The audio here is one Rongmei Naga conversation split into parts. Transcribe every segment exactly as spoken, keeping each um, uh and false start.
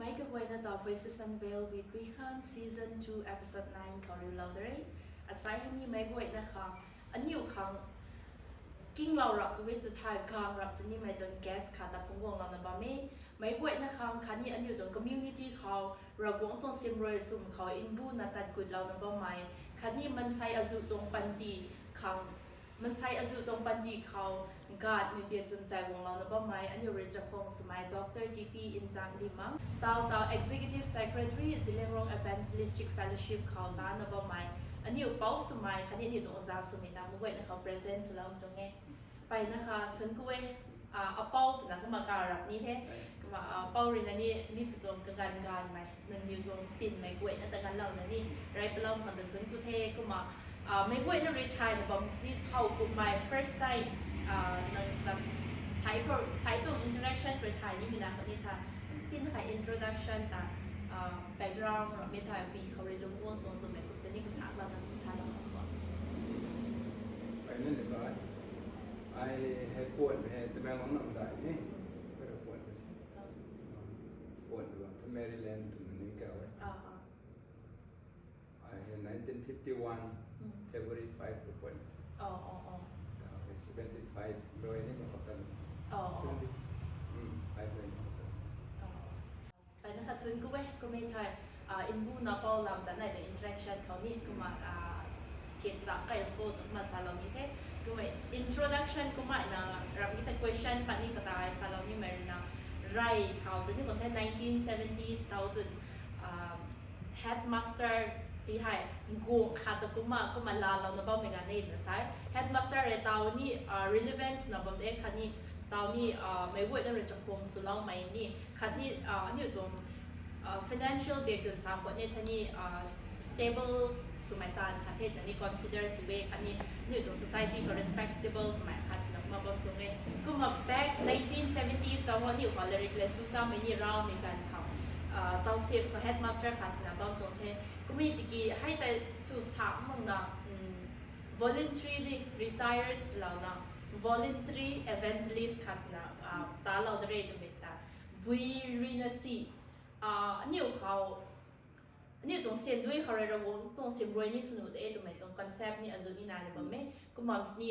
Ai kaguayna ta Voices Unveiled with Gui Khan season two episode nine khou riulou de re. Asai hei ni meic guayna khang, aniu khang kinglou rap tu e tu thay gang rap tu nimei tuang guest khat ta phungc guanglouna bam e. Meic guayna khang khatni aniu tuang community khou Ravguangc tuang simrui swm khou mbuna tat gutlouna bammei, khatni mansei azuh tuang panty khang, mansei azuh tuang panty khou Godmei biak tuang zay guanglouna bammei aniu rui chakhwang swmei Doctor D P Nzangdimang, taw taw Executive Secretary Zeliangrong Evangelistic Fellowship khou tana bammei aniu pou swmei khatni aniu tuang oja swmei ta meic guayna khou present swlou tuang e. Mpeyna kha thunc ku e, apou twna kumna karap ni the. Kumna apou rui na ni mi pu tuang kaganv gaymei nangniw tuang tinmei guayna ta ganvlouna ni rey palou khang ta thunc ku the. Kumna meic guayna rui thayna bam sini thow kummei first time nang ta sai tuang interaction rui thay nimei na khatni tha tin kha introduction ta background rammei tha pi khou rui lungc guang tuang twmei kum ta ni kasaklana kum salou khang tuang. Mpeyna le ba, ai hei puan hei Tamenglong nam dai ni, kara puan hei, puan tu bam the Maryland twna ni kau e. Ai hei nineteen fifty one February five tu puan, ta hei seventy five rui ni ma khou tan, seventy five rui ni ma khou tan. Mpeyna kha thunc ku e, kummei thei mbuna pou lam ta nai ta interaction khou ni kumna thiat chak kai khou kumna salou ni the. Kumna introduction kumna ramh ki ta question pat ni kata ai salou nimei rui na, rey khou tu ni khou the nineteen seventies taw tun headmaster ti hei guang khat ta kumna kumna laalouna bammei ganv e twna sa e. Headmaster rui taw ni relevance na bam de khatni taw ni meic guayna rui chakhwang swloumei ni khatni aniu tuang financial biak tun sa khou ni thei ni stable swmei taanv khat the twna ni consider sw e khatni aniu tuang society khou respectable swmei khat swna kumna bam tuang e. Kumna back nineteen seventies taw aniu khou lairik le sw chamei ni raumei ganv khou tawsip khou headmaster khat swna bam tuang the. Kummei tiki hei tei sw sa makna voluntarily retired swlouna voluntary evangelist khat swna talou de re twmei ta bui ruina si aniu khou aniu tuang siandui khou rui Ravguangc tuang simrui ni sw nuh de twmei tuang concept ni azuh ni naina bam e. Kumna sini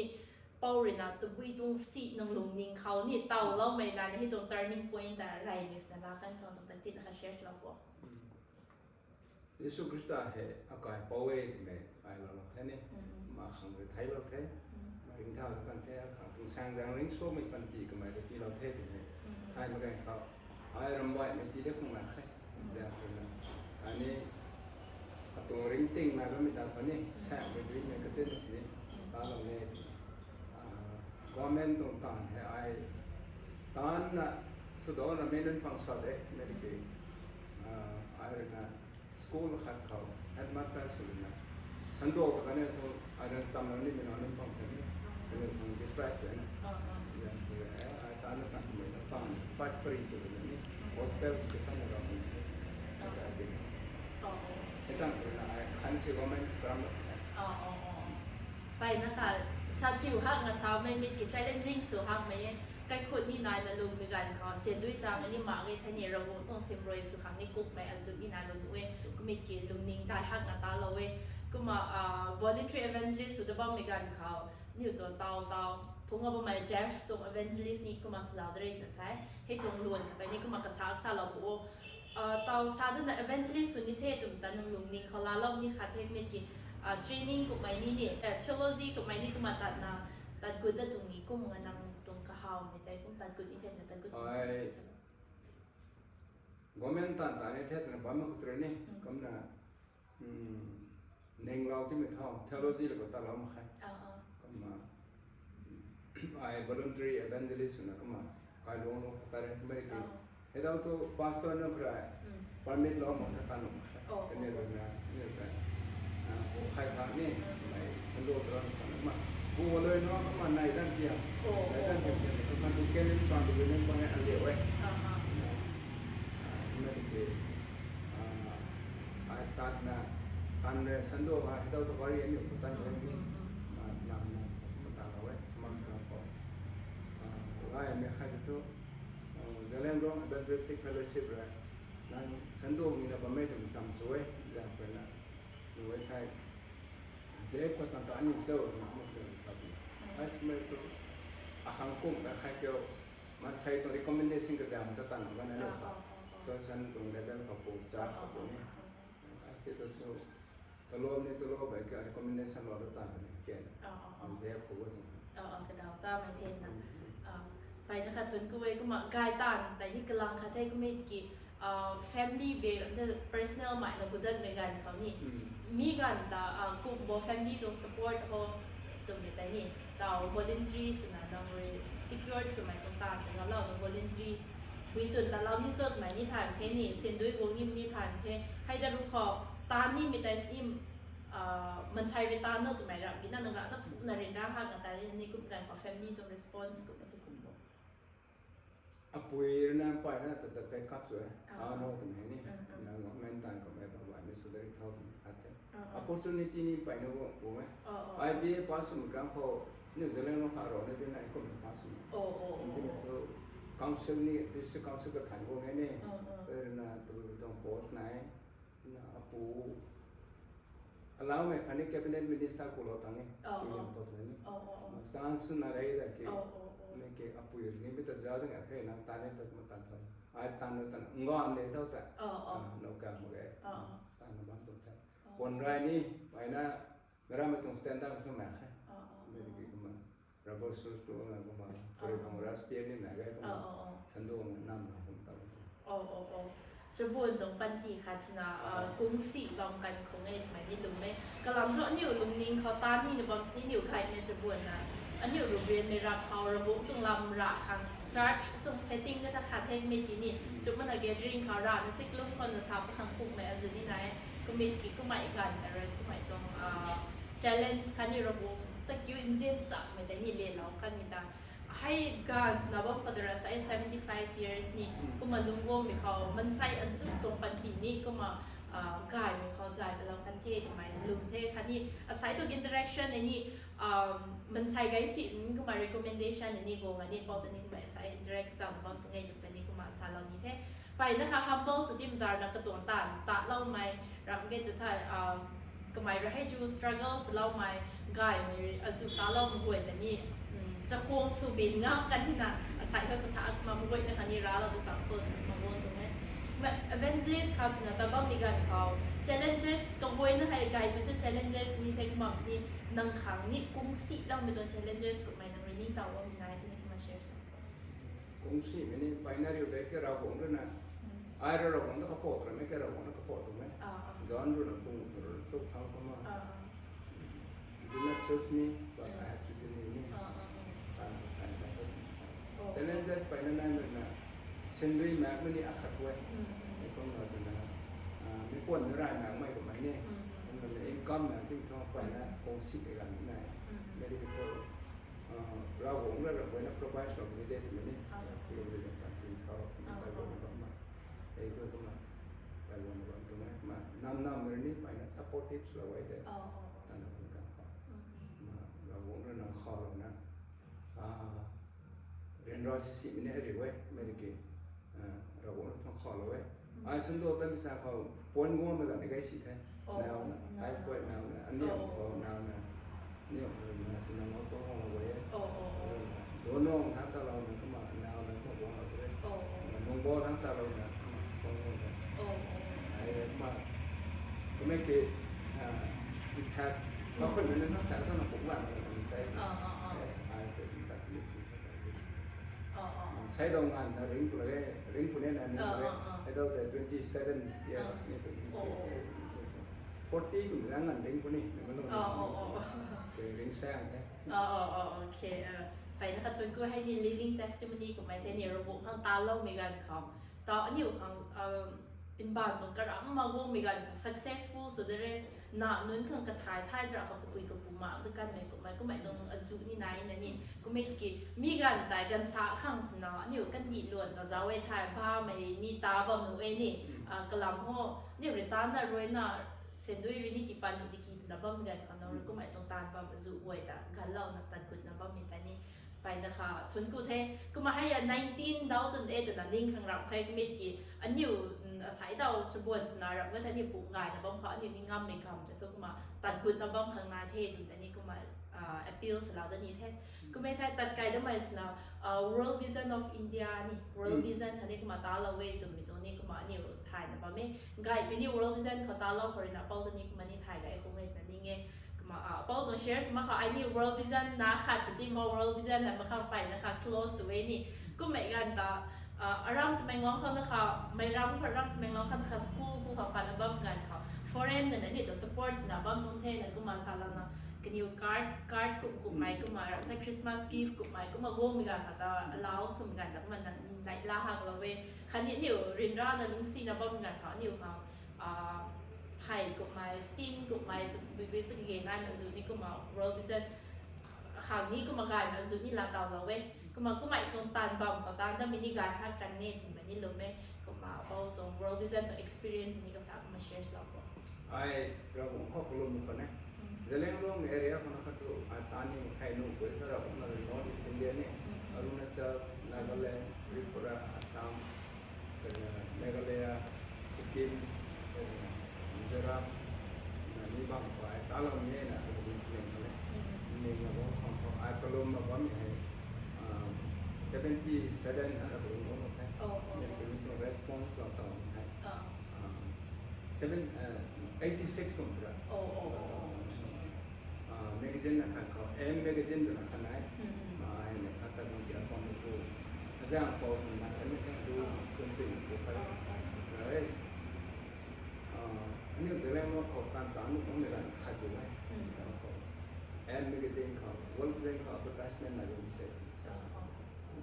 pou rui na tabui tuang si nang lungning khou ni tawloumei na ni hei tuang turning point ta reymei swna la kan khou tuang ta tina kha share swlou po. Jisu Khrista hei akaipou e twmei ai laalou the ni, ma khang rui theilou the, ma ringcthau ta kan the, akhang tuang saengzaeng ringcsuangmei panty kamei rui tiilou the twmei thay mak ganv khou ai rambaihmei ti de khang na khe, de khang na, ai ni atuang ringcting nai bammei ta khou ni saekmei duimei katin sini talou e. Government tuang taanv hei ai taanna swdana mei nunc pang sa de mei ki, ai rui na school khat khou headmaster sw rui na sando ta kani thu ai rui stamlou nimei na nunc pang tei ni, ai rui tuang deprive tei na, ai taanna tangmei ta taanv pat pari sw rui na ni gospel ki tangna ram ni, ai ta ti, ai tang rui na ai khan si government karam lou the. Mpeyna kha sa chiu hakna samei mei ki challenging sw hakmei e. Kaikhut ni naina lungmei ganv khou siandui chamei ni mak ge thei ni Ravguangc tuang simrui sw khang ni kukmei azuh ni nailou tu e. Kummei ki lungning dai hakna talou e. Kumna voluntary evangelist sw ta bammei ganv khou aniu tuang taw taw phungc a bammei Jeff tuang evangelist ni kumna swlou de re na sa e. Hei tuang luan khat tei ni kumna kasak salou pu o. Taw sa dana evangelist sw ni the twmei ta nang lungning khou laalou ni khat the mei ki training kummei ni ni theology kummei ni kumna tatna tat gut da tuang ni kum nga nang tuang kahawmei tei kum tat gut ni the na tat gut ni the. Government taanv ta ni the twna bam mak khou tu rui ni kumna ninglou timei thau theology la khou talou mak khe. Kumna ai voluntary evangelist swna kumna kailuangc lou khou ta re mei ki, hei dau thu pastor nunc khou rui permit lou mak tha tan lou mak khe. Kaniw rui na aniu tei pu khai kha ni, mei sando taran kha na kumna pu alui na kumna nai dan tiang, nai dan tiang tiang kumna deacon pang, deacon pang e aliu e. Kumna tiki ai tatna tan rui sando kha hei dau thu kari aniu khou tan rui ni namna kumna talou e mak kha khou. Gaymei khat thu Zeliangrong Evangelistic Fellowship rui Nang sanduang ni na bammei tam cham chu e, zan khou na, nu e thei, zep khou tan ta aniu cho, na muk na sa pi. Ai sumei tu, akhang kum na khai kyo, mansei tu recommendation ka gam ta tan na na ni. So san tuang level ka pu cha ka pu ni. Ai si tu chu, talom ni talom bai kya recommendation lo ta tan ni kya. Zep khou tu. Kadau cha mai the na. Pai na kha thun ku e kumna gay tan tai ni kalang kha the kumei tiki, family be, the personal mai na kudan mei gan khou ni. Mi gan ta, kum bo family tuang support ho, twmei tei ni. Tau voluntary swna nang rui secure swmei tuang tan tei ngam lou na voluntary. Bui tun ta lou ni zot mai ni thaym khe ni, sindui guang ni ni thaym khe. Hei da ru khou, tan ni mei tei sim, mansei rui tan no twmei ram, bina nang ra na phu na rin ra ha na ta rin ni kum gan khou family tuang response kum na the kum bo. Apui rui na pai na ta ta back up sw e. Ano twmei ni. Nang main tan khou mei bam bam ni sudari thau twmei khat the. Opportunity ni pai na wo wo e. I B A pass swmei kan khou New Zealand ro kha ro na din na kum pass swmei. Nti na tu council ni, district council ka than wo nge ni. Rui na tu tuang post na e. Na apu Alaumei khatni cabinet minister kulou tang e. Tulian pat na ni. Chance sw na rei da ke. Mei ke apui ni mi ta zau zang a khe nang tan ni ta ma tan tho. Ai tan na tan ngan de tho ta. Nau ka mo ge. Tan na bam tuang the. Pon rai ni, pai na, mera mei tuang standard sw mei khe. Mei ki kumna. Rubber shoes tu na kumna, puri bang ras pian ni na gai kumna, sanduang nam na kum ta. Chabun tuang panty khat sina, kung si bam kan khung e twmei ni lum e. Kalam thu aniu lungning khou tan ni na bam sini niu khai mei chabun na. Aniu Rubrian mei rak khou Ravguangc tuang lam ra khang church tuang setting na ta khat hei mei tini. Chumna gathering khou ra na sik lum khou na sa pa khang kung mei azu ni na e. Kumit ki kumai gan na rui kumai tuang, challenge khatni Ravguangc ta kiu nzian chakmei tei ni le lou kan mi ta. Hei gan sina bam khou ta ra sa e seventy five years ni, kumna lungguangmei khou mansei azu tuang panty ni, kumna, gaymei khou zay palam kan the twmei lum the khatni, asai tuang interaction ni, mansei gay si, kumna recommendation ni guang ni, pau ta ni kumna asai interact ta bam tu nge twmei ta ni kumna salou ni the. Pai na kha humble sw tim zar na katuang tan, tatloumei, ram ge ta tha, kamei rui hei chu struggle swloumei, gaymei, azu tatloumei guay ta ni, chakhwang sw bin ngam kan hina, asai khou kasa kumna mei guay na khatni ralou ta sa khou, maguan tuang e. Evangelist khou sina ta bam ni gan khou, challenges, kaguay na hei gaymei ta challenges ni the kumna sini, nang khang ni kung si loumei tuang challenges kummei nang rui ningtow bam ni nai the ni kumna share sa. Kung simei ni, pai na riu de ke Ravguangc rui na. Ai rui Ravguangc ta kapot rui mei ke Ravguangc na kapot tu mei. John rui na kung tu rui suk sang kumna. Do not judge me, but I have chosen you. Tan, tan, tan, tan. Challenges pai na nai rui na. Sindui mak mei ni akhat thu e. Ni kumna tu na. Mi puan na rai mak mei kummei ni. Kumna income mak ting thu pai na kung simei gan ni nai. Mei di thu. Ravguangc rui Ravguangc na provide sw ni de twmei ni. Ravguangc rui na panty khou, ta guang bam ma. Ei guang kumna. Ta guang bam tuang e. Ma, nam nam rui ni pai na supportive swlou e de. Tan na kum kan khou. Ma, Ravguangc rui na khou lou na. Ryanra si simei ni riu e, mei di ki. Ravguangc rui thang khou lou e. Ai sandou ta mi sa khou, puan guang mei gan ni gay si the. Nau na, typhoid nau na, aniam khou nau na, aniam khou na, tu na ngau tuang hong lou e. Donong thang ta lou na, kumna nau na, kumna guang lou tere. Nungbo thang ta lou na, kumna guang lou na. Ai, kumna, kumna ki, nthat, ma khun na thang cha thang na puk wan na, kumna sai. Ai, kumna ki, Sei dong ngan na ring pw lage, ring pw ne na ning lage. Hei dou tei twenty seven year, ni twenty six, forty kum na ngan ring pw ni, na ma lou ni. Ring sang the. Okay. Pai na khat chun ku hei ni living testimony kummei the ni, Ravguangc khang taloumei ganv khou. Tau aniu khang, mbaanv tuang karam ma guangmei ganv khou successful sw de re, na nunc khang kathay thay dra khou kapui kapu ma de kanmei kummei, kummei tuang azu ni nai na ni. Kummei tiki, mi ganv tei ganv sa khang sina, aniu kandih luan khou zauc e thay, bamei ni ta bam nu e ni, kalam ho, aniu rui ta na rui na, sandui rui ni tipan mi tiki twna bammei ganv khou nang rui kummei tuang taanv bam azu guay ta, ganvlouna tat gutna bammei tei ni, pai na kha, thun ku the, kumna hei a nineteen dau tun e twna ning khang ram khe kummei tiki, aniu, Asai tau chabuan swna ramh ga the ni pu gayna bam khou aniu ni ngammei kam ta thu kumna tat gutna bam khang nai the twmei ta ni kumna appeal salou da ni the. Kumna thei tat kai damei swna World Vision of India ni, World Vision khatni kumna talou e twmei tuang ni kumna aniu thayna bam e. Gaymei ni World Vision khou talou khou ruina apou ta ni kumna ni thay gay khou e na ning e. Kumna apou tuang share sw mak khou ai ni World Vision na khat sw ti ma World Vision na mak khang peyna kha close sw e ni. Kummei ganv ta aram Tamenglong khou na kha, mei ram khou ram Tamenglong khou na kha school khou khou patna bam ganv khou foreign na ni ta support swna bam tuang the na kumna salouna kaniw card, card kum kummei kumna ram the Christmas gift kummei kumna guangmei ganv khou ta allow swmei ganv ta kumna nai la haklou e. Khatni aniu ryanrana lungsina bam ganv khou aniu khang phey kummei, sting kummei, buibui sw kage naimei zu ni kumna World Vision khang ni kumna gaymei zu ni laa tawlou e. Kumna kummei tuang taanv bam khou taanv damei ni gay hak kan ne twmei ni lwm e. Kumna apou tuang World Vision tuang experience ni kasa kumna share lou kho. Ai Ravguangc khou kalum khou ne, Zeliangrong area khou na kha thu ai taanv ni mak khe, nuh pui tha Ravguangc na North East India ni, Arunachal, Nagaland, Tripura, Assam, Meghalaya, Sikkim, Mizoram na ni bam khou ai talou ni na kalum khou le, ni na bam khang khou ai kalum na bammei hei seventy seven na kalum bam the. Ni kalum tuang response lou tawmei hei seven, eighty six kum tura. Magazine na khat khou, M magazine twna khat nai. Ai na khat ta bam kia bam tu. Azang pou na kan ni kan tu, sun sing tu khat. Aniu Zeliangrong khou tan tan nuh bammei ganv khat tu e. M magazine khou, World Vision khou advertisement na rum se.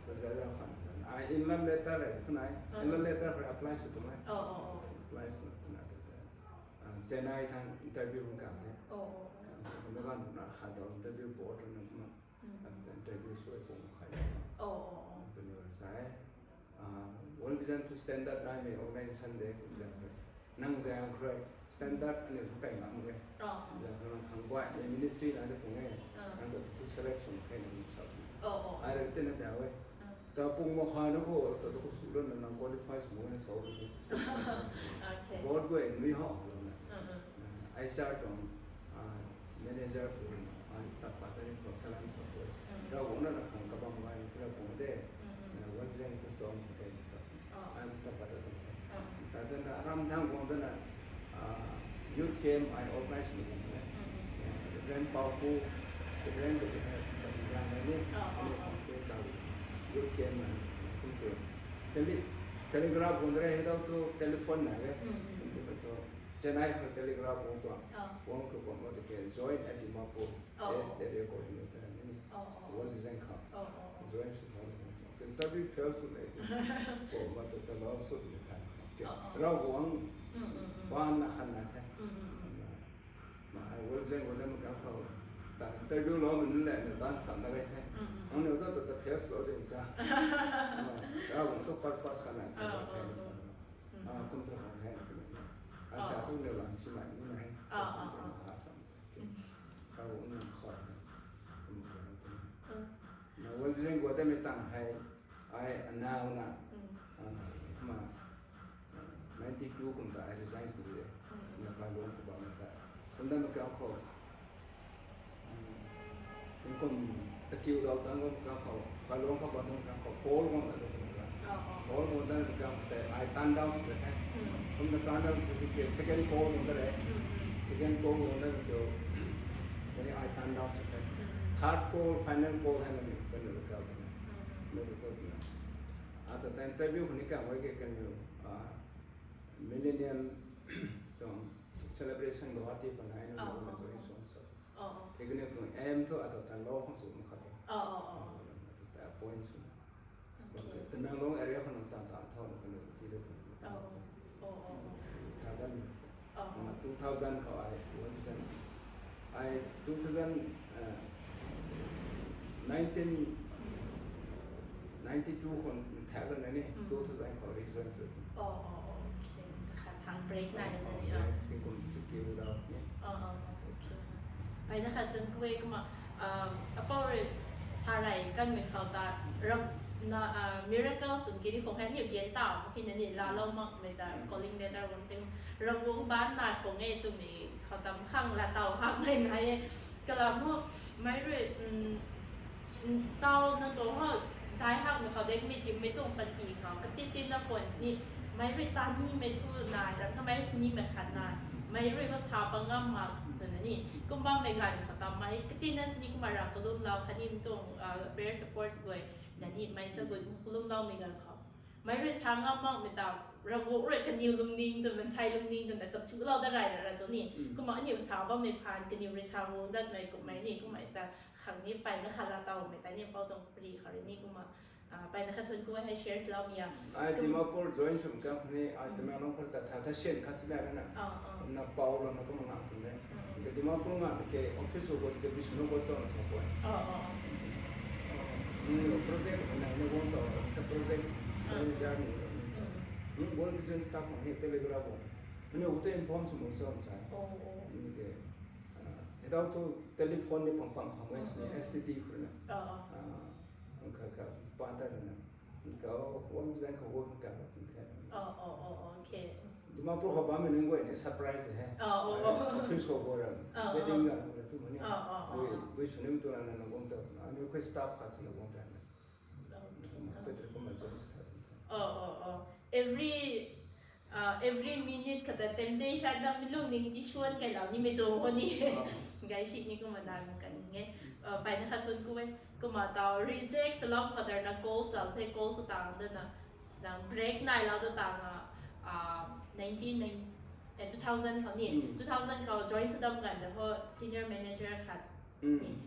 Tu za za khan. Ai inland letter e, khou nai. Inland letter khou apply sw tu e. Apply sw tu na tu te. Chennai thang interview hung kan the. Kumna ganv na khat dau interview board na kumna. After interview sw e pung khai. Kaniw sa e. World Vision tu standard naimei organization de kum de. Nang zaeng khou rui standard aniu thu kai ngam e. Zaeng khou nang khang guaymei ministry na de pung e. Nang ta tu selection khe nang sa. Ai rui tina daw e. Ta pung mak kha na khou ta tu khou su lana nang qualify sw mak e sa. Board guay nui ho lana. Ai char tuang manager pu rui na ai tak pat ta ni khou salam sa pu. Ravguangc na na khang kabam gay ni tura pung de. World Vision tu song pu te ni sa. Ai tak pat ta tuang the. Ta ta na ram thang guang ta na youth camp ai organize ni pu e. Reverend Pau Pu, Reverend tu ka ni ram ni. Ani pang te ka youth camp ai kum te. Tele, telegraph guang ta re hei dau tu telephone na re. Kum tu ka tu. Chennai khou telegraph guang tuang. Guang khou guang ma tu ke join at Dimapur. S area coordinator ni. World Vision khou. Join sw thau. Interview fail sw le. Guang ma tu ta lawsuit ni tha. Ravguangc ban na khan na the. Ma ai World Vision guang ta mak khou ta interview lou mei nunc le na tan sam na re the. Ang ni ta ta fail sw de cha. Ravguangc tu purpose khan na the. Kum tu khan the. Asa tu ni lam si mai ni na he. Ravguangc na khou. Kum tu khan the. Na World Vision guang ta mei tang hei ai anaw na. Ma ninety two kum ta ai resign sw de. Na Kailuangc khou bam ta. Kum ta mak khou tingkum chakiu dau tang kum khou, Kailuangc khou bam tang khou, call guang na tu kum khou. Call guang tang kum khou tei ai tan down sw de the. Kum ta tan down sw tiki second call guang ta re. Second call guang tang khou, tei ai tan down sw the. Third call, final call hei na ni kan lu ka. Mei tu tu na. Ata ta interview khou ni ka wai ke kan lu. Millennium tuang celebration Guwahati khou nai na lu na join sw so. Khe kaniw tuang aim thu ata tan lou khang sw mak khat. Ata ta appoint sw. Tamenglong area khou nang tan tan thau na kaniw ti de khou tan. Tha tan. Two thousand khou ai World Vision. Ai two thousand, nineteen ninety two khou thak lana ni two thousand khou resign sw. Thang break nai lana ni. Tingkum chakiu dau ni. Ai na khat thun kwe kumna apou rui sa rey kanmei khou ta ram Na, miracles tum kini khong hei niu gen tau, kina ni laalou makmei ta calling letter guang the. Ravguangc baan nai khong e twmei khou tam khang laa tau hak mei nai e. Kalam ho, mei rui, tau nang tuang ho, dai hakmei khou de mi timei tuang panty khou, kati tina khwan sini, mei rui ta nimei thu nai, ram tha mei rui sinimei khat nai, mei rui ho sa pa ngam mak twna ni, kum bammei ganv khou tam mei, kati na sini kumna ra kalumlou, khatni mi tuang, prayer support guay, na ni mei ta guay kalumloumei ganv khou. Mei rui sa ngam makmei ta, Ravguangc rui kaniw lungning tw, mansei lungning tw ta kachu lou da rai ra ra tu ni. Kumna aniu sa bammei phaan, kaniw rui sa guang datmei kummei ni, kummei ta khang ni, mpeyna khat laa tawmei ta ni, pou tuang pari khou rui ni, kumna, mpeyna khat thuan ku hei share loumei a. Ai Dimapur join sw kan khou ni, ai Tamenglong khou ta tha, tha syan khat sina na. Na pou lana kumna ngam tuang de. Ka Dimapur ngam ke office khou tiki Bishnu khou chon sa pui. Ni project na, na guang tau, ta project, ni gar ni. Ni guang business ta khang ni Telegram bo. Ni u te inform sw mo sa sa. Ni ke, hei tau tu telephone ni pang pang khang wei, ni S T D khou na. Kha, kha, pa ta na. Kau, guang business khou guang ta, kha. Dimapur khou bammei nunc guay ni surprise de he. Office khou guang ram. Wedding ga tu mani. Gui, gui sw ni tu na na guang ta. Ani khui staff khat sina guang ta. Every, every minute khou ta temptation ta mi lungning ti suan kai lou nimei tuang ho ni. Guys, si ni kumna dai mak kan e. Mpeyna khat thuan ku e. Kumna tau reject salou khou ta na calls lou the, calls ta tang da na. Nang break nai lou da tang na, nineteen, two thousand khou ni. Two thousand khou join sw dam ganv ta ho senior manager khat.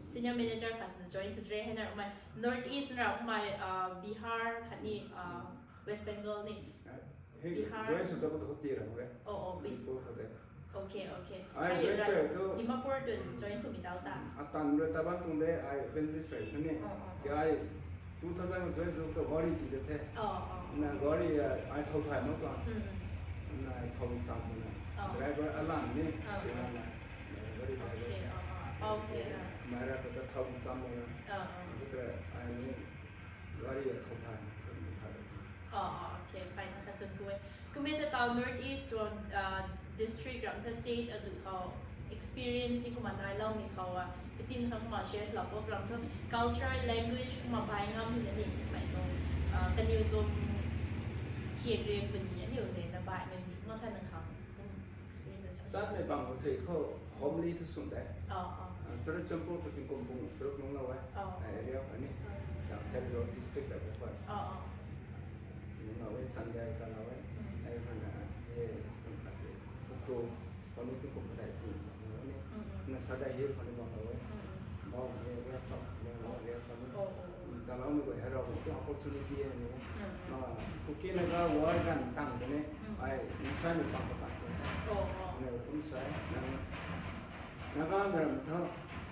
Senior manager khat na join sw dre hei na mei North East na mei, Bihar khatni, West Bengal ni. Bihar. Join sw da khou ti ra e. Manipur khou te. Okay, okay. Ai, join sw tu. Dimapur tu join sw mi tau ta. Atan rui ta bam tuang de, ai, Baptist rui tu ni. Ke ai, two thousand join sw tu gari ti de the. Na gari, ai thau thay mak tuang. Na ai thau sam na. Driver alam ni, na, na, gari driver. Mara ta ta thau sam na. Kutra ai ni gari thau thay, thau thay. Okay, mpeyna khat thuan ku e. Kummei ta tau North East tuang district ram ta state azuh khou experience ni kumna nailoumei khou a, katin khang kumna share lou program tu culture, language kumna bai ngam na ni, mei tuang, kaniw tuang thiak riak puni aniu le na baihmei ni kumna tha na khang experience. Chatmei bang khou thei khou homely thu swn de. Churachandpur khou tingkum pung charuk nunglou e. Area khou ni. Chang Phel Road district la khou. Nunglou e, Sunday ta lou e. Ai khou na, e, nung khat se, Ukhrul khou ni tingkum padeih pung lou ni. Na Sadar Hills khou ni bam lou e. Bau ni area khou, ni area khou ni. Taloumei guay hei Ravguangc tuang opportunity e ni. Kuki Naga war ganv tang de ni. Ai, nsai ni pang khou tang de. Ni kum sai, nang, Naga mei ram thu,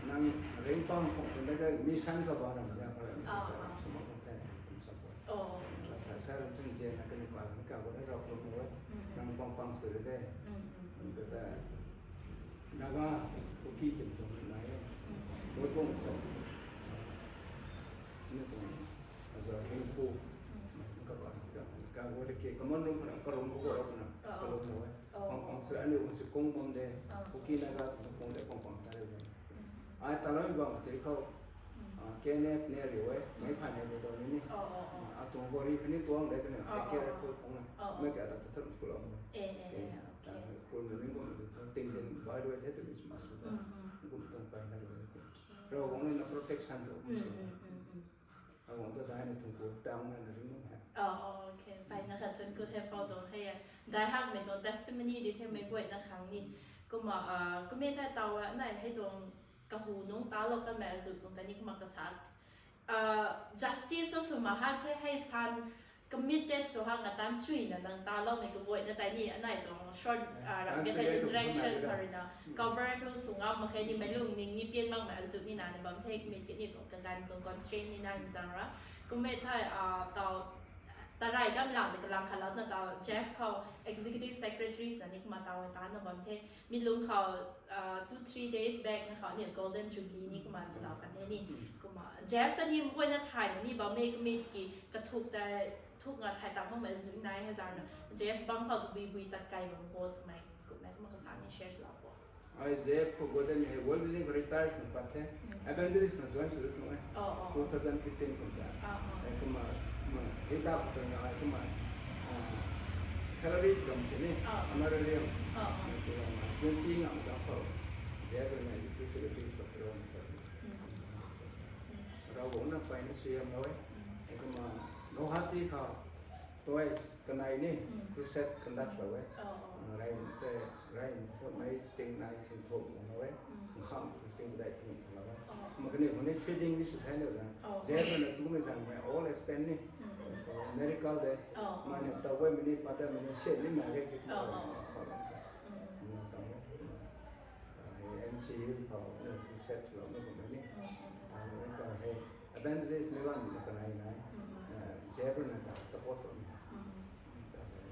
nang ringpang khou tun de, mission khou bam ram za khou ram, sw mak khou the, kum sa khou. Sa, sa ram chun zian na kaniw kai, kaniw kai khou ni Ravguangc lou e. Nang pang pang sw de. Nang ta ta, Naga, Kuki tum tum nai e. Boi kung khou. Ni tuang, aza hing khu. Ka, ka, ka, ka, wo de ke, common room na, ka room khou, ka room na, ka room khou e. Pang pang sw, aniu khou sw kung bam de, Kuki Naga tum kung de, pang pang ta de. Ai talou bam tei khou, K N F ne riu e, mei phay ne de tu ni ni. Atuang gari khatni tuang de kani, ai ke re khou kung na. Mei ka ta ta ta full on. Khou ni ni kum tu tingzin bai rui the tu ni sw ma sw ta. Kum tuang pai na rui. Ravguangc na protection tu. Ravguangc ta dai na tuang ku, tang na na ring bam he. Okay, mpeyna khat thuan ku the pou tuang hei e. Dai hakmei tuang testimony di the mei guayna khang ni. Kumna, kummei tha tau a, nai hei tuang kahu nung talou kanmei azuh tuang ta ni kumna kasa. Justice sw ma hak the hei san committed sw hak na tan chuy na nang taloumei kaguayna tei ni anei tuang short, ram ke the interaction khou rui na cover thu sw ngam mak khe ni mei lungning ni pian makmei azuh ni na ni bam the, commit ke ni tuang kaganv tuang constraint ni na ni zang ra. Kummei thei, tau Tarai kam lang de kalang khat lou na taw Jeff khou executive secretary sw na ni kumna taw ta na bam the. Mi lung khou uh, two three days back na khou ni Golden Jubilee ni kumna salou kan the ni. Kumna Jeff ta ni mkoi na thay na ni bam e kami ki kathuk ta thuk nga thay ta mo mai zui nai hazar na. Jeff bam khou tu bui bui tat kai bam ko tu mai kumna kumna kasa ni share salou ko. Ai Jeff khou Golden hei World Vision khou retire sw pat the. Evangelist na join sw lut nung e. Oh, oh, oh. Two thousand fifteen kum ta. Ah, ah. Ai kumna, kumna, hei ta khou ta nga ai kumna, ah, salary tu ram si ni, Ah. honorarium. Ah, ah. Ai kumna, twenty nga ma ta khou, Jeff na executive secretary sw pat ram sa. Mm. Ravguangc na peyna sw yam lou e. Mm. Ai kumna, Guwahati khou, Twice kanei ni Mm. crusade conduct lou e. Oh, oh. Uh, rai te, rai tu mei sing nai sing thum lou e. Mm. Kham sing dai thum lou e. Oh. Ma kani kani feeding ni sw thai lou na. Oh. Zero na tu mei zang mei all expense ni. Mm. For medical de. Oh. Mani tau e mini pata mini se ni na ge ki. Oh, oh. Khou lou ta. Mm. Mani tau e. Hei N C Hill khou, uh, crusade lou na kum ni. Mm, mm. Tau e, tau hei evangelist mei lan na kanei nai. Mm, mm. Uh, Zebra na ta support lou ni. Mm, mm. Tau hei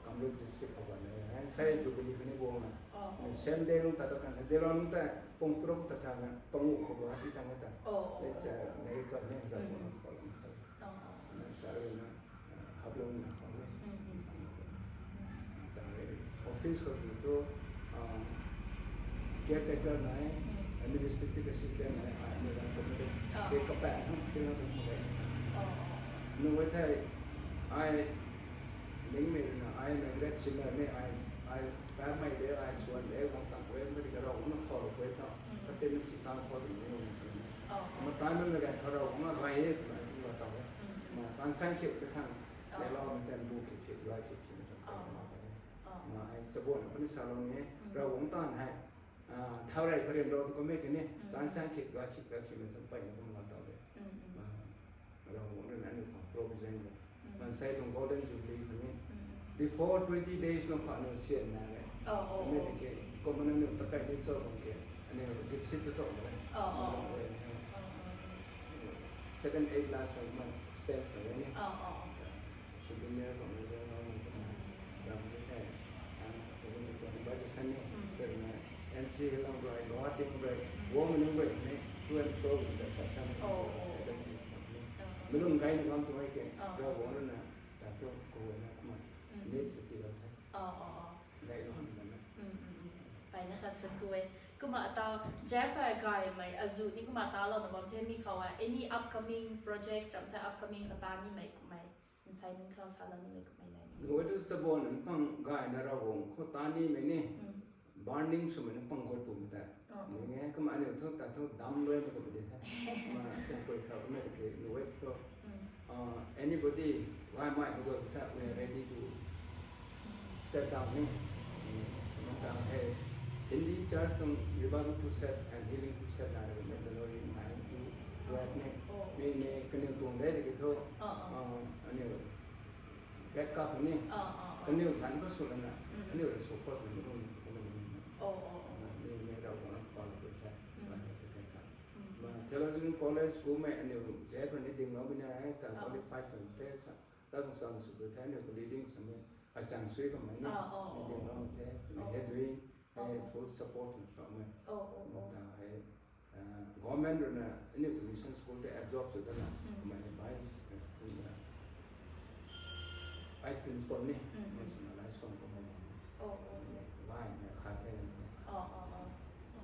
Kamrup district khou ba nai. Hei sai Jubilee kani guang na. Oh, oh. Same day nung ta ta kan the. Day lou nung ta pung stroke ta ta na. Pung u khou ba ti ta na ta. Oh, oh, It's, oh. uh, miracle ni ga Mm. guang na khou lou na. Oh, oh. Na sa rui na, uh, Haflong na khou na. Mm, mm. Tang rui office khou sw tu, uh, caretaker nai, Mm. administrative assistant nai, ai mei ram khou na de. Oh. Ke kapat hang phil na kum de. Oh, oh. Nu e thei, ai, ning mei na, ai na great singer ni, ai, ai, par mei de, ai, suan de, wang tang kwe, mei de ka rau, na khou lou kwe tha. Mm. Ka tin si tang khou ting ni, Oh. Ma tan na ga kharau ma rai e twna kum la tau e. Mm. Ma tan sang khit de khang. Oh. Leilou ma tan bu khit khit rai khit khit na tan Oh. ma tan. Oh. Ma ai chabon kani salou ni. Mm. Ravguangc tan hei. Ah, thau rei karen rou tu kum e kani. Mm. Tan sang khit rai khit rai khit na tan pey na kum la tau de. Mm, mm. Ma Ravguangc rui na aniu khang provision de. Mm. Mansei tuang Golden Jubilee khang ni. Mm. Before twenty days nung khou aniu sian na re. Oh, oh, Aniu oh. tiki, kum aniu ta kai ni so khang ke. Aniu deficit tu tou na re. Oh, oh, Aniu oh. re ni. Oh, oh, oh. Seven, eight lakhs of money spend na re ni. Oh, oh, oh. Souvenir khang ni re, khang ni re. Mm. Ram ni the. Aniu tu ni tu ni budget sa ni. Mm. Kari na N C Hill lang rui, Guwahati lang rui, Mm. Guwahati lang rui ni, to and fro ni ta sa sa ni. Oh, oh. Seven, eight lakhs ni. Oh. Mei lung gay ni bam tu ai ke, Oh. Ravguangc rui na, ta tu kou na kumna, Mm. needs ti lou the. Oh, oh, oh. Leilou ni bam e. Mm, mm, mm. Peyna kha thuanc ku e. Kumna ata, Jeff, eh, gaymei, azu ni kumna ta lou na bam the mi khou, eh, any upcoming projects, ram the upcoming kata ni mei, mei, nsei nunc khou sa lou ni mei kumna nai. Goi tu chabon nunc pang gayna Ravguangc khou ta ni mei ni. Mm. Burning swmei nunc pang goi pum ta. Oh, oh. Ni nge, kumna aniu thu ta thu dam loi na kumna di the. Ma, chan koi khou kumna di ke, nu e thu. Mm. Uh, anybody, why might we go that we are ready to Mm. step down ni. Mm. Kumna ta hei, Hindi church tuang revival crusade and healing crusade na re kumna January nine to twelve ni. Oh. Mi ni kaniw tuang de di ke thu. Oh, oh. Uh, aniu Backup ni. Ah, ah, ah. Kaniw zanc khou sw lana, Mm. kaniw rui support na mi kum, kum ni. Oh, oh, oh. Ah, ni mei rau guang na follow ku the. Mm. Ba ni ta kai kha. Mm. Ma theological college kumei aniu Jeff ni dinglou bina e, ta Ah. qualify sa the sa. Ta kung sa sw ku the, aniu ku leading sa mei, a chang sui kamei ni. Ah, oh, Ni oh. dinglou the, ni Oh. head doing, Oh. eh, full support na sa mei. Oh, oh, oh. Ta hei, Ah, government rui na, aniu tu mission school tei absorb sw dana, Mm. kumna advice, eh, kumna vice principal ni, Mm. kumna swna lai song kumna. Oh, oh, oh. Lai na kha the na. Oh, oh, oh.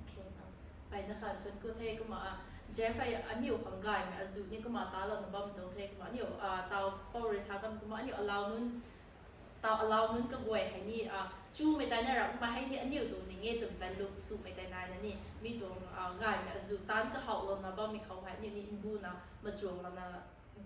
Okay, oh. Peyna kha thuanc ku the kumna, ah, Jeff hei aniu khang gaymei azu ni kumna ta lou na bam tuang the kumna, aniu, ah, tau pou rui sa kan kumna, aniu alau nunc, Tau alau nunc kaguay hei ni, ah, chumei tei na ram, ma hei ni aniu tuang ning e twmei tei luk sumei tei nai na ni, mi tuang, ah, gaymei azu taanc kahoulouna bammei khou hei, aniu ni mbuna, machuanglouna,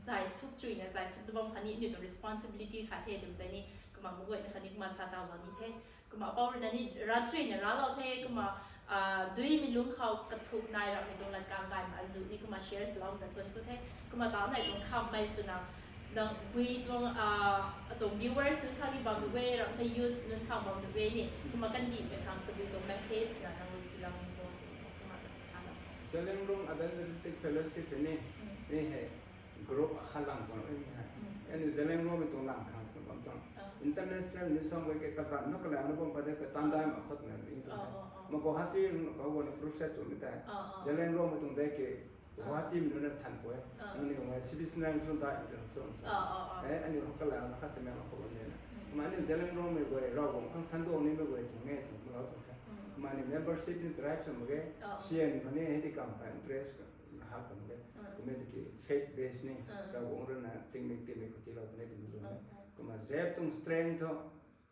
zay suk chuina, zay suk ta bam kha ni, aniu tuang responsibility khat the twmei tei ni, kumna maguayna kha ni, kumna sa taulou ni the. Kumna pou rui na ni, ravchuina ravlou the, kumna, Ah, duimei lungc khou kathuk nai ramhmei tuang lat kang gaymei azu ni kumna share swlou ta thuanc ku the. Kumna tau nai tuang khammei swna, nang bui tuang, ah, atuang viewers nunc khang ni bam nuh e, ramh the youth nunc khang bam nuh e ni, kumna kandihmei khang tabui tuang message na nang rui tiilou ni bo, kumna sa na. Zeliangrong Evangelistic Fellowship ni, Mm. ni hei, group akhat lang tuang rui ni hei. Aniu Zeliangrongmei tuang lang khang sw bam tuang. International ni sam gay ke kazanc thu kalang na bam pa de ka tan dai ma khot na ring tuang the. Ma Guwahati rui na ka wana crusade sw mi tei. Zeliangrongmei tuang de ke Guwahati mi rui na than kwe. Aniu hei C B C nine sw dai mi tuang sw. Eh, aniu hou kalang na khat tei na khou bam de na. Ma aniu Zeliangrongmei guay, Ravguangc khang sando nimei guay tuang e tuang lau tuang the. Ma aniu membership ni drive sw mak ge. Sian khou ni hei ti kam hei interest ka ha kam ge. Kumei tiki faith base ni, Ravguangc rui na tingmik tingmik khou tiilou puni timi lun e. Kumna zep tuang strength thu,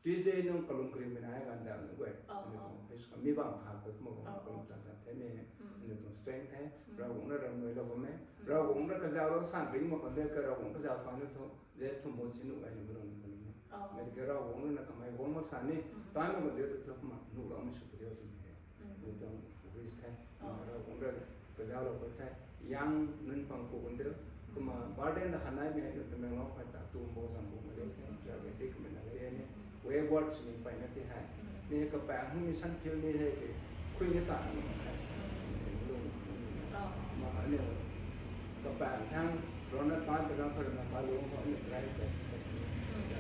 Tuesday nung kalum kariumei na e ganv dam nunc guay. Aniu tuang office khou mi bam kha kwe kumna kalum tan tan the ni. Aniu tuang strength the, Ravguangc na ramnuailou bam e. Ravguangc na kazauhlou san ring mak kan de ka Ravguangc kazauh tan na thu, zep thu mo si nuh gay ni malung ni kani ni. Mei tiki Ravguangc rui na kamei guang mak san ni, tan mak kan de tu thu kumna nuhloumei sw puni timi he. Mei tuang wish the, Ravguangc rui kazauhlou kwe the, young nunc pang ku kan de, kumna burden na khanai mei hei nu Tamenglong khou ta tum bo zam bo mei le the, diabetic mei na le ni, wayward swmei mpeyna ti hei. Mi hei kapaeng hei mission field ni hei ke, khui ni ta ni mak khe. Lung, ma aniu kapaeng thang, rana tan ta rang khou rui na kalung khou aniu drive khe.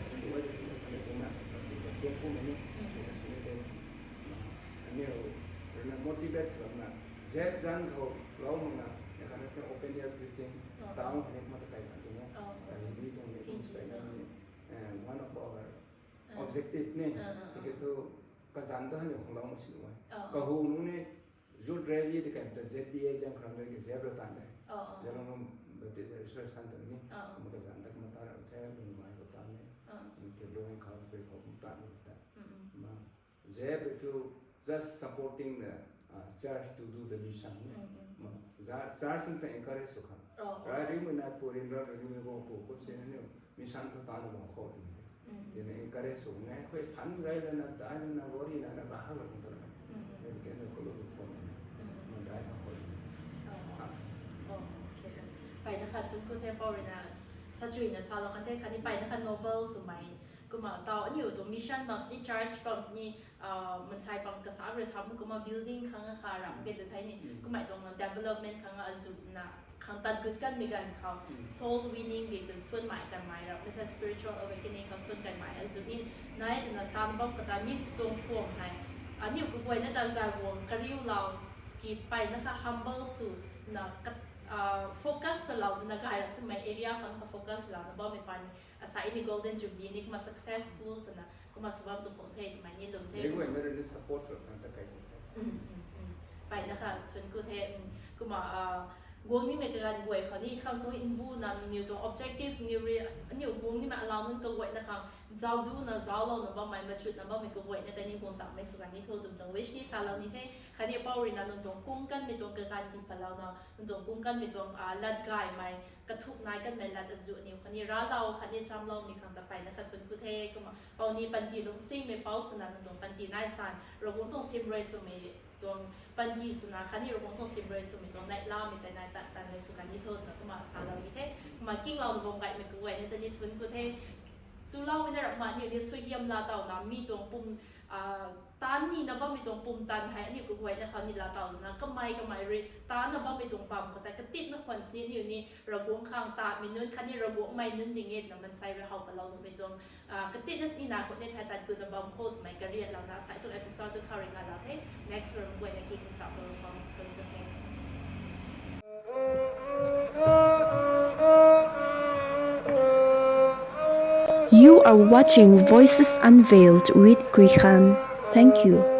Kum tu ai tu kane kumna, ti ka chuang kum ni, sw na sw ni de. Aniu rui na motivate sw na, zep zanc khou lou mak na, ya khatni the open air preaching, town khou ni kumna ta kai kan tuang e. Tari mi tuang ni, inspire na ni, eh, one of our objective ni, tiki thu kazanc ta hei ni khang lou mak si nuh e. Kahu nunc ni, youth rally ti kan ta Z B A zang khang de ki zep ra tan de. Zeliangrong Baptist Resource Centre ni, kumna kazanc ta kumna ta ra the, lungmei khou ta ni. Tirlung khou, pui khou kumna ta ni ta. Ma, zep thu just supporting the, uh, church to do the mission ni. Ma, za-, church nunc ta encourage sw khang. Rai riumei na purin ra riumei guang pu kum se na niu mission thu ta na bang khou ti. Tina encourage sw ngai, khou phan gay lana, dai lana, worry lana, bahak la kum ta na. Ni ke na kolo khou na. Ma dai ta khou. Mpeyna khat thun ku the pau rui na, sa chuina salou kan the khatni mpeyna khat novel swmei. Kumna tau aniu tuang mission bam sini, church bam sini, ah, mansei pang kasa rui sam kumna building khang a kha ram ke tu thei ni, kumna tuang development khang a azuh na, khang tat gut kanmei ganv khou, soul winning ge tun suan mai kanmei ram, mi ta spiritual awakening khou suan kanmei azuh ni, nai twna sa bam kata mi tuang phuam hei, aniu kaguayna ta zai guang kariulou, ki mpeyna kha humble sw na, ah, focus swlou na gay ram twmei area khang kha focus swlou na bammei paan ni, asai ni Golden Jubilee ni kumna successful swna, kumna sw bam tu khang the, twmei ni lum the. Mei guayna rui ni support sw thang ta kai tu the. Mpeyna kha thun ku the, kumna, ah, guang nimei kaganv guay khou ni, khang sw mbu na niu tuang objectives, niu rui, aniu guang nimei allow nunc kaguayna khang, zauc du na, zauclou na bammei, machut na bammei kaguayna ta ni guang takmei sw kan ni thu twmei tuang wish ni salou ni the, khatni pau rui na nang tuang kung kanmei tuang kaganv ti palou na, nang tuang kung kanmei tuang, ah, lat gaymei, kathuk nai kanmei lat azuh aniu khou ni raclou, khatni chamloumei khang ta mpeyna khat thun ku the, kumna pau ni panty lungsingmei pau swna nang tuang panty nai san, Ravguangc tuang simrui swmei tuang panty swna khatni Ravguangc tuang simrui swmei tuang neihlamei tei nai tat tanmei sw kan ni thu twna kumna salou ni the, kumna kinglou na bam gaymei kaguayna ta ni thun ku the, chuloumei na ram ma aniu ni suaihiam laa taw na mi tuang pum, ah, taanv ni na bammei tuang pumtan hei aniu kaguayna khou ni laa taw na kamei kamei rui taanv na bammei tuang bam khou tei katitna khwan sini aniu ni Ravguangc khang tatmei nunc khatni Ravguangcmei nunc ding e twna mansei rui how palou nuhmei tuang, ah, katitna sini na khou ni thei tat gutna bam khou twmei kariatlou na asai tuang episode tu khou rui ngalou the, next ram guayna king chapel khou thun ku the. You are watching Voices Unveiled with Kui Khan. Thank you.